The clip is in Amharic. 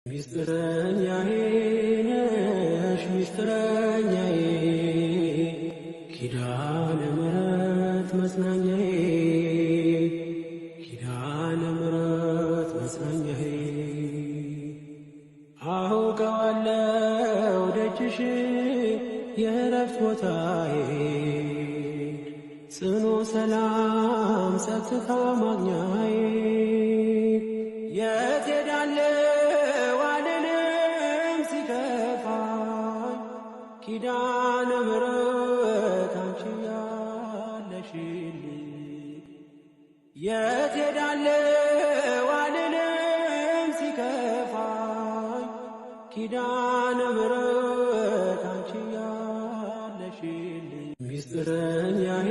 ሚስጥረኛዬ ነሽ ሚስጥረኛዬ፣ ኪዳነ ምሕረት መጽናኛዬ፣ ኪዳነ ምሕረት መጽናኛዬ። አውቀዋለሁ ደጅሽ የእረፍት ቦታዬ፣ ጽኑ ሰላም ጸጥታ ማግኛዬ። የት ሄዳለሁ አልልም ሲከፋኝ፣ ኪዳነ ምሕረት አንቺ ያለሽልኝ። የት ሄዳለሁ አልልም ሲከፋኝ፣ ኪዳነ ምሕረት አንቺ ያለሽልኝ። ሚስጥረኛዬ